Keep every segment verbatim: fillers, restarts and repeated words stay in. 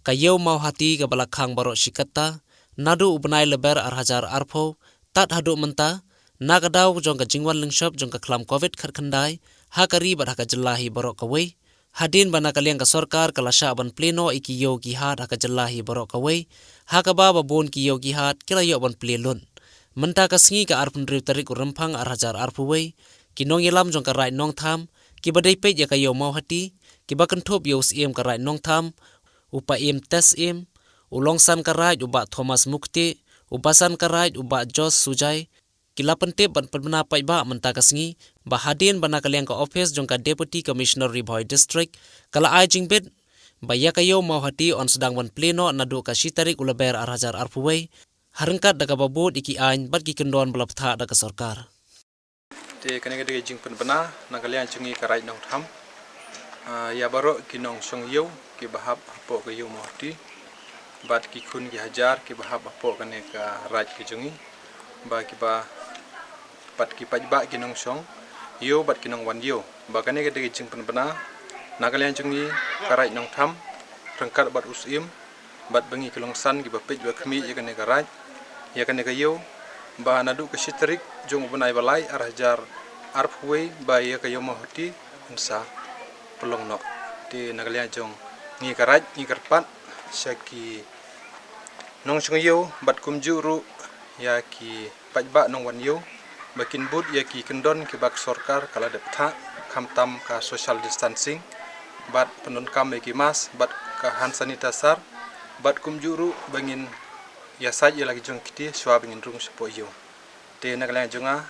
Ka Ïew Mawhati kaba la khang baroh shi katta naduh u bnai Lber ar hajar arphew tad haduh mynta, na ka daw jong ka jingwan lyngshop jong ka khlam Covid khatkhyndai ha ka ri bad ha ka jylla hi baroh kawei, hadien ba na ka liang ka sorkar ka la shah ban plie noh ïa ki ïew ki hat ha ka jylla hi baroh kawei, ha kaba ba bun ki ïew ki hat ki la ïoh ban plie lut. Mynta ka sngi ka arphew hynriew tarik u Rymphang ar hajar arphew wei, ki nongïalam jong ka Raid Nongtham kiba dei peit ïa ka Ïew Mawhati, kiba kynthup ïa u Syiem ka Raid Nongtham, u Paiem Tesyiem, u Longsan ka Raid u Bah Thomas Mukti, u Basan ka Raid u Bah Jos Sujai, ki la pyntip ban pynbna paidbah mynta ka sngi ba hadien ba na ka liang ka ophis jong ka Deputy Commissioner Ri Bhoi District ka la ai jingbit ba ïa ka Ïew Mawhati yn sdang ban plie noh naduh ka shi tarik u Lber ar hajar arphew wei, ha ryngkat da kaba bud ïa ki aiñ bad ki kyndon ba la bthah da ka sorkar. Te kane ka dei ka jingpynbna na ka liang jong ngi ka Raid Nongtham, ah, ïa baroh ki nongshong ïew kiba hap hapoh ka Ïew Mawhati bad ki khun ki hajar kiba hap hapoh kane ka raid ka jong ngi, ba kiba, bad ki paidbah ki nongshong ïew bad ki nongwan ïew, ba kane ka dei ka jingpynbna na ka liang jong ngi ka Raid Nongtham ryngkat bad u Syiem bad ba ngi ki Longsan kiba peit ba khmih ïa kane ka raid, ïa kane ka ïew, ba naduh ka shi tarik jong u bnai ba lai ar hajar arphew wei ba ïa ka Ïew Mawhati yn sa pynlong noh. Te na ka liang jong ngi ka raid ngi kyrpad sha ki nongshong ïew bad kumjuh ruh ïa ki paidbah nongwan ïew ba kin bud ïa ki kyndon kiba ka sorkar ka la dep thah, khamtam ka social distancing bad pyndonkam ïa ki mask bad ka hand sanitizer, bad kumjuh ruh ba ngin ïasaid ïa la ki jong ki kti shuwa ba ngin rung shapoh ïew. Te na ka liang jong nga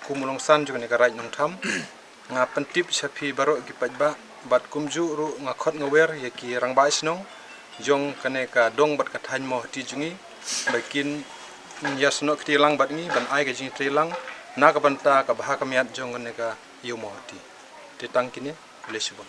kum u Longsan jong kane ka Raid Nongtham, nga pyntip sha phi baroh ki paidbah bad kumjuh ruh nga khot nga wer ïa ki rangbah shnong jong kane ka dong bad ka thaiñ Mawhati jong ngi ba kin ïasnoh kti lang bad ngi ban ai ka jingtreilang na ka bynta ka bha ka miat jong kane ka Ïew Mawhati. Te tang kine, khublei shibun.